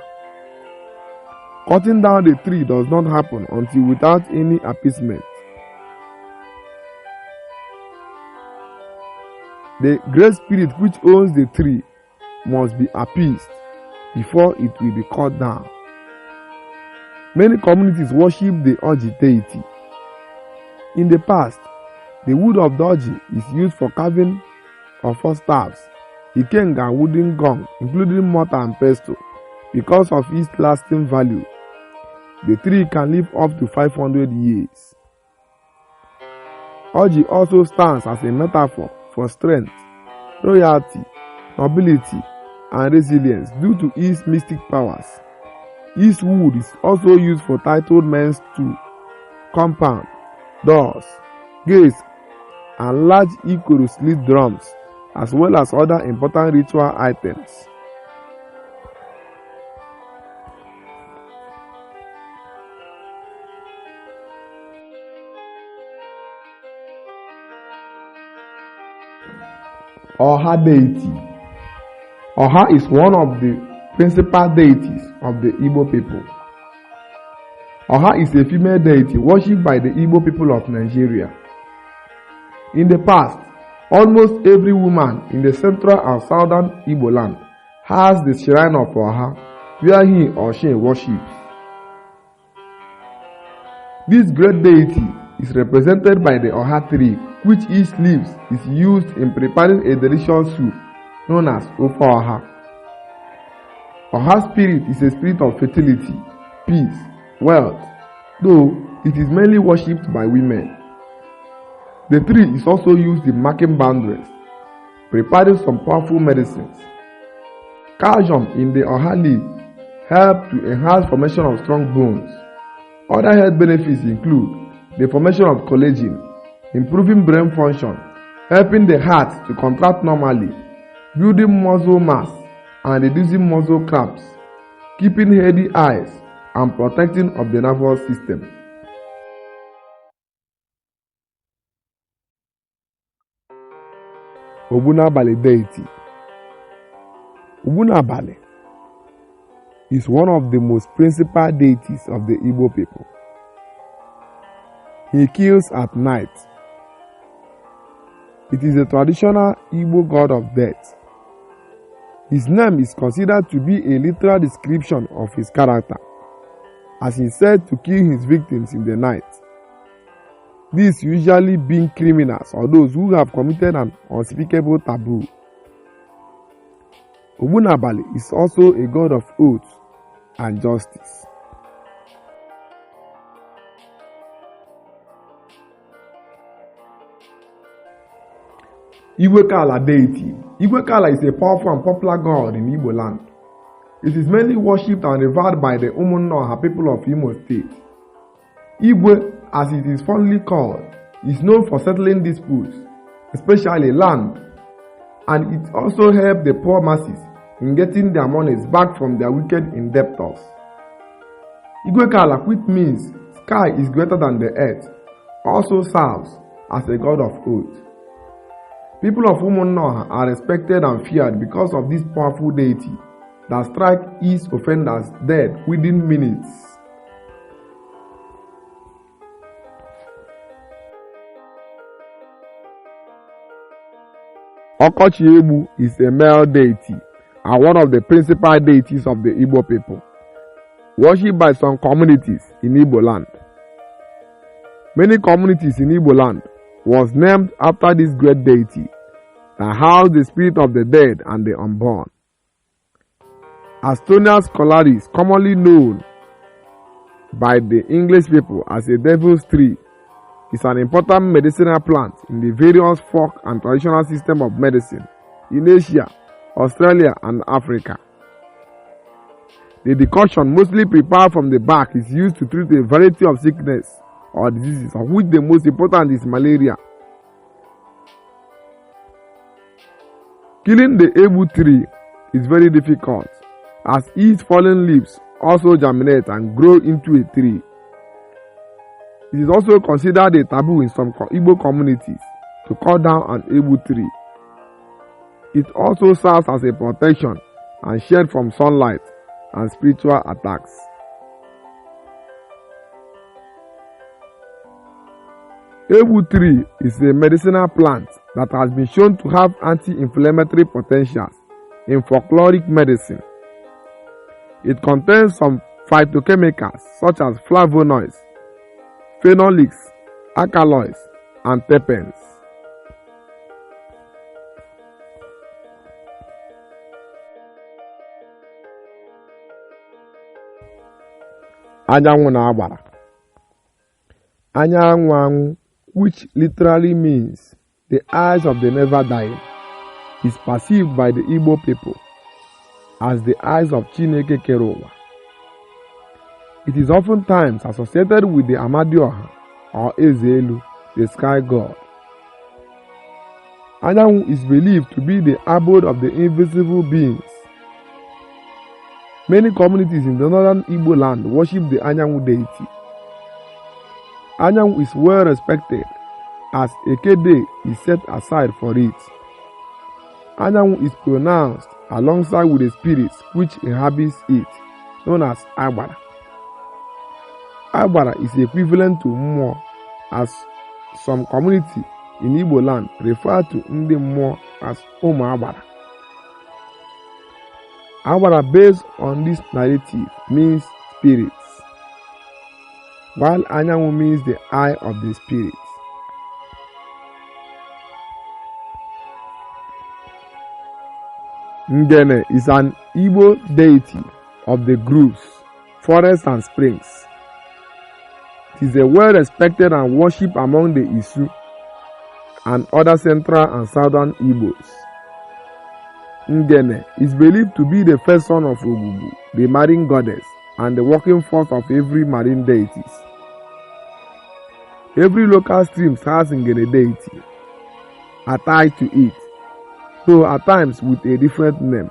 [SPEAKER 1] Cutting down the tree does not happen until without any appeasement. The great spirit which owns the tree must be appeased before it will be cut down. Many communities worship the Oji deity. In the past, the wood of the Oji is used for carving of four staffs, ikenga and wooden gong, including mortar and pestle. Because of its lasting value, the tree can live up to 500 years. Oji also stands as a metaphor for strength, royalty, nobility, and resilience due to its mystic powers. Its wood is also used for titled men's tools, compound, doors, gates, and large ikoro slit drums, as well as other important ritual items. Oha deity. Oha is one of the principal deities of the Igbo people. Oha is a female deity worshipped by the Igbo people of Nigeria. In the past, almost every woman in the central and southern Igbo land has the shrine of Oha where he or she worships. This great deity is represented by the Oha tree, which its leaves is used in preparing a delicious soup known as Ofe Oha. Oha spirit is a spirit of fertility, peace, wealth, though it is mainly worshipped by women. The tree is also used in marking boundaries, preparing some powerful medicines. Calcium in the Oha leaf helps to enhance formation of strong bones. Other health benefits include the formation of collagen, improving brain function, helping the heart to contract normally, building muscle mass, and reducing muscle cramps, keeping healthy eyes, and protecting of the nervous system. Ogbunabali deity. Ogbunabali is one of the most principal deities of the Igbo people. He kills at night. It is a traditional Igbo god of death. His name is considered to be a literal description of his character, as he is said to kill his victims in the night. These usually being criminals or those who have committed an unspeakable taboo. Ogbunabali is also a god of oath and justice. Igwekala deity. Igwekala is a powerful and popular god in Igbo land. It is mainly worshipped and revered by the Umunnoha people of Imo State. Igwe, as it is fondly called, is known for settling disputes, especially land, and it also helped the poor masses in getting their monies back from their wicked indebtors. Igwekala, which means sky is greater than the earth, also serves as a god of oath. People of Umunnoha are respected and feared because of this powerful deity that strikes its offenders dead within minutes. Okochiebu is a male deity and one of the principal deities of the Igbo people, worshipped by some communities in Igbo land. Many communities in Igbo land was named after this great deity that housed the spirit of the dead and the unborn. Astonia scholaris, commonly known by the English people as a devil's tree, is an important medicinal plant in the various folk and traditional system of medicine in Asia, Australia, and Africa. The decoction, mostly prepared from the bark, is used to treat a variety of sickness or diseases, of which the most important is malaria. Killing the Ebu tree is very difficult, as its fallen leaves also germinate and grow into a tree. It is also considered a taboo in some Igbo communities to cut down an Ebu tree. It also serves as a protection and shade from sunlight and spiritual attacks. Ebu tree is a medicinal plant that has been shown to have anti-inflammatory potentials in folkloric medicine. It contains some phytochemicals such as flavonoids, phenolics, alkaloids, and terpenes. Anyanwụ na-agbara. Anyanwụ, which literally means the eyes of the never dying, is perceived by the Igbo people as the eyes of Chineke kere ụwa. It is oftentimes associated with the Amadioha or Ezelu, the sky god. Anyanwụ is believed to be the abode of the invisible beings. Many communities in the northern Igbo land worship the Anyanwụ deity. Anyanwụ is well respected as Eke Day is set aside for it. Anyanwụ is pronounced alongside with the spirits which inhabits it, known as Agbara. Agbara is equivalent to Mmụọ, as some community in Igbo land refer to Ndị Mmụọ as Ụmụ Agbara. Agbara, based on this narrative, means spirits, while Anyanwụ means the eye of the spirits. Ngene is an Igbo deity of the groves, forests, and springs. It is a well-respected and worshipped among the Isu and other central and southern Igbos. Ngene is believed to be the first son of Ogugu, the marine goddess, and the working force of every marine deities. Every local stream has Ngene deity attached to it, though at times with a different name.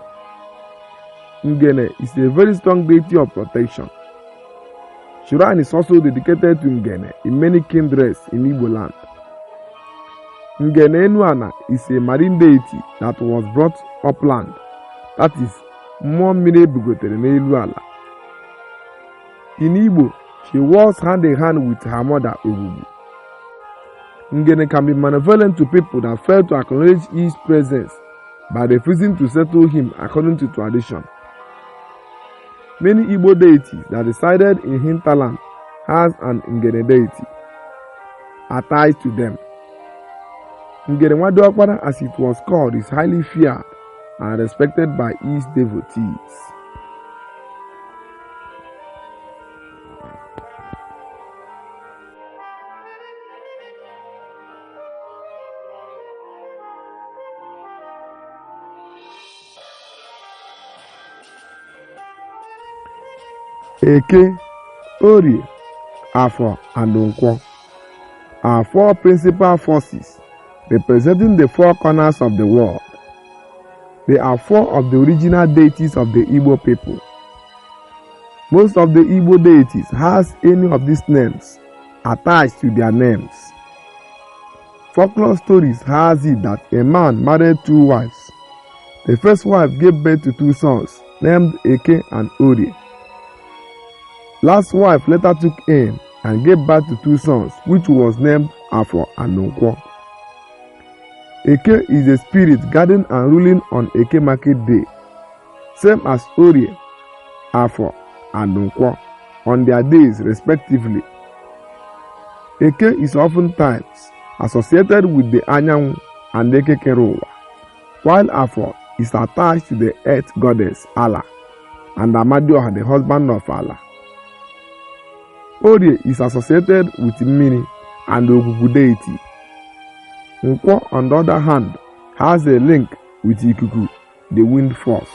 [SPEAKER 1] Ngene is a very strong deity of protection. Shrine is also dedicated to Ngene in many kindreds in Igbo land. Ngene Enuana is a marine deity that was brought upland, that is, mmụọ mmiri ebugotere n'elu ala. In Igbo, she works hand in hand with her mother Ogugu. Ngene can be malevolent to people that fail to acknowledge his presence by refusing to settle him according to tradition. Many Igbo deities that resided in hinterland has an Ngene deity attached to them. Ngene Nwadokwara, as it was called, is highly feared and respected by his devotees. Eke, Orie, Afọ, and Nkwo are four principal forces representing the four corners of the world. They are four of the original deities of the Igbo people. Most of the Igbo deities has any of these names attached to their names. Folklore stories has it that a man married two wives. The first wife gave birth to two sons named Eke and Orie. Last wife later took in and gave birth to two sons, which was named Afọ and Nkwo. Eke is a spirit guarding and ruling on Eke market day, same as Orie, Afọ, and Nkwo on their days respectively. Eke is oftentimes associated with the Anyanwụ and Ekekereụwa, while Afọ is attached to the earth goddess Allah and Amadioha, the husband of Allah. Orie is associated with Mmiri and Ogugu deity. Nkwo, on the other hand, has a link with Ikuku, the wind force.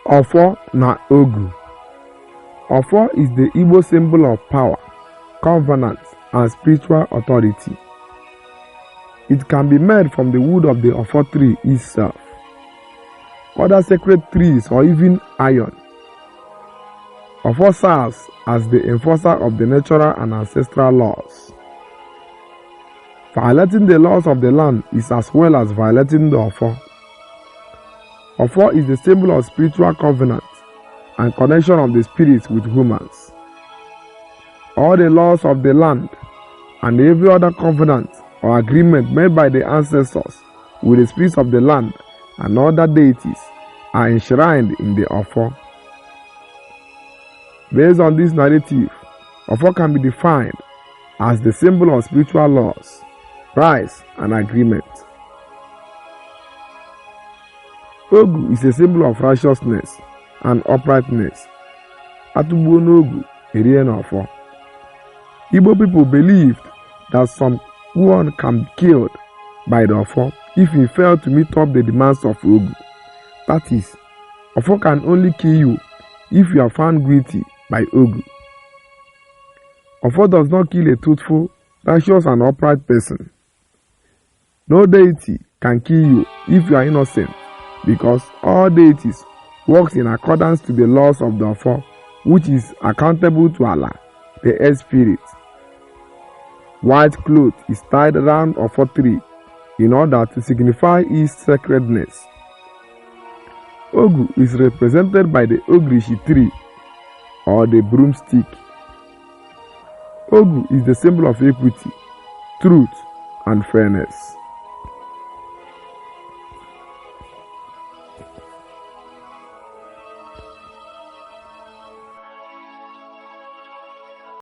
[SPEAKER 1] Ofo na Ogu. Ofo is the Igbo symbol of power, covenant, and spiritual authority. It can be made from the wood of the Ofo tree itself, other sacred trees, or even iron. Ofo serves as the enforcer of the natural and ancestral laws. Violating the laws of the land is as well as violating the Ofo. Ofo is the symbol of spiritual covenant and connection of the spirits with humans. All the laws of the land and every other covenant or agreement made by the ancestors with the spirits of the land and other deities are enshrined in the Ofo. Based on this narrative, Ofo can be defined as the symbol of spiritual laws, rights, and agreement. Ogu is a symbol of righteousness and uprightness. Atugbuo n'Ogu, erie n'Ofo. Igbo people believed that someone can be killed by the Ofo if he failed to meet up the demands of Ogu. That is, Ofo can only kill you if you are found guilty by Ogu. Ofo does not kill a truthful, righteous, and upright person. No deity can kill you if you are innocent, because all deities work in accordance to the laws of the Ofo, which is accountable to Allah, the Earth Spirit. White cloth is tied around Ofo tree in order to signify its sacredness. Ogu is represented by the Ogrishi tree or the broomstick. Ogu is the symbol of equity, truth, and fairness.